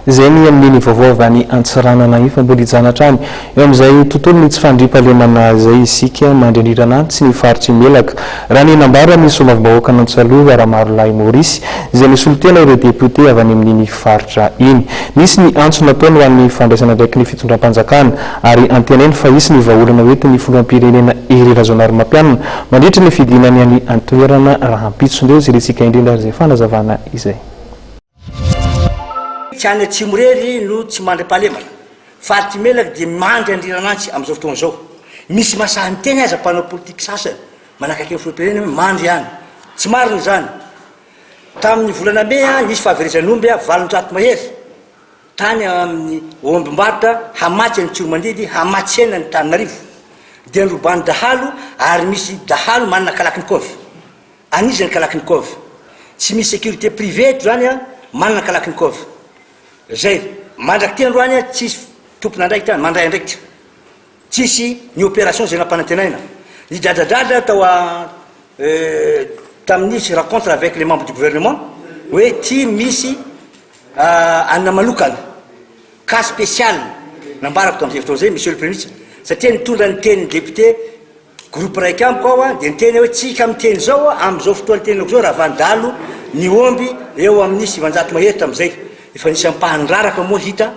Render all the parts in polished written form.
Izay ny amin'iny vaovao avy any Antsiranana iny fa mbola hijanona hatrany eo amin'izay tontolon'ny tsy fandriampahalemana izay isika mandrindrirana antsy ny faritr'i Melaka. Raha ny nambaran'ny solombavambahoakan'Antsalova Ramarolahy Maurice izay nisolo tena ireo depiote avy any amin'iny faritra iny. Nisy ny antso nataony ho an'ny fandraisana andraikin'ny fitondram-panjakana ary antenainy fa hisy ny vahaolana hoentin'ny filoham-pirenena Hery Rajaonarimampianina mandritra ny fidinany any an-toerana rahampitso. Ndeha hojerentsika indrindra ary izay fanazavana izay. Tsy any atsimo irery no tsy mandriampahalemana. Faritr'i Melaky dia mandry andriranantsy amin'izao fotoana izao. Misy mahasahy miteny aza mpanao politique sasany manakaiky ny filoham-pirenena hoe mandry ihany. Tsy marina izany. Tamin'ny volana mey nisy fahaverezan'omby 800 mahery tany amin'ny ombim-barotra hamatsy an'i Tsiromandidy hamatsy hena ny Antananarivo. Dia noroban'ny dahalo ary misy dahalo manana kalachnikov. An'iza ny kalachnikov? Tsy misy sécurité privée eto zany an, manana kalachnikov. Zay, mandrak'ity androany an, tsisy tompon'andraikitra mandray andraikitra. Tsisy ny opération zay nampanantenaina. Nidradradradra tao a tamin'ny rencontre avec les membres du gouvernement hoe ty misy anona manokana, cas spécial, nambarako tamin'izay fotoana zay, monsieur le premier ministre, satria nitondra ny tenin'ny député Groupe raika amiko aho dia niteny aho hoe tsika miteny izao amin'izao fotoana itenenako izao raha vandalo ny omby eo amin'ny 900 mahery tamin'izay, efa nisy ampahany raraka moa hita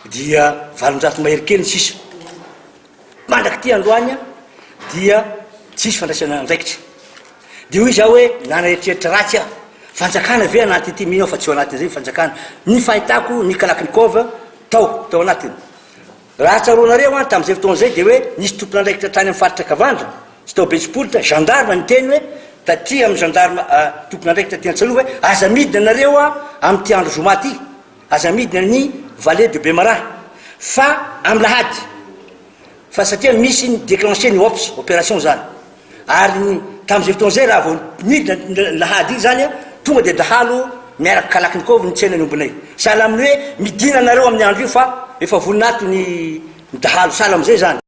dia 800 mahery kely ny sisa. Mandrak'ity androany dia tsisy fandraisana andraikitra. Dia hoy izaho hoe nana eritreritra ratsy aho, fanjakana ve anatin'ity, mino aho fa tsy ao anatin'izay ny fanjakana. Ny fahitako ny kalachnikov tao, tao anatiny. Raha tsaroanareo an, tamin'izay fotoana izay dia hoe nisy tompon'andraikitra tany amin'ny faritra Kavandra sy tao Betsipolitra, gendarme niteny hoe taty amin'ny gendarme tompon'andraikitra aty Antsalova hoe aza midina nareo an amin'ity andro zoma ity, aza midina ny vallée de Bemaraha fa amin'ny lahady fa satria misy ny déclencher ny ops, opération zany. Ary ny tamin'izay fotoana izay raha vao nidina ny lahady iny zany an, tonga dia dahalo miaraka kalachnikov nitsena ny ombinay. Sahala amin'ny hoe midina nareo amin'ny andro io fa efa vonona ato ny dahalo, sahala amin'izay zany.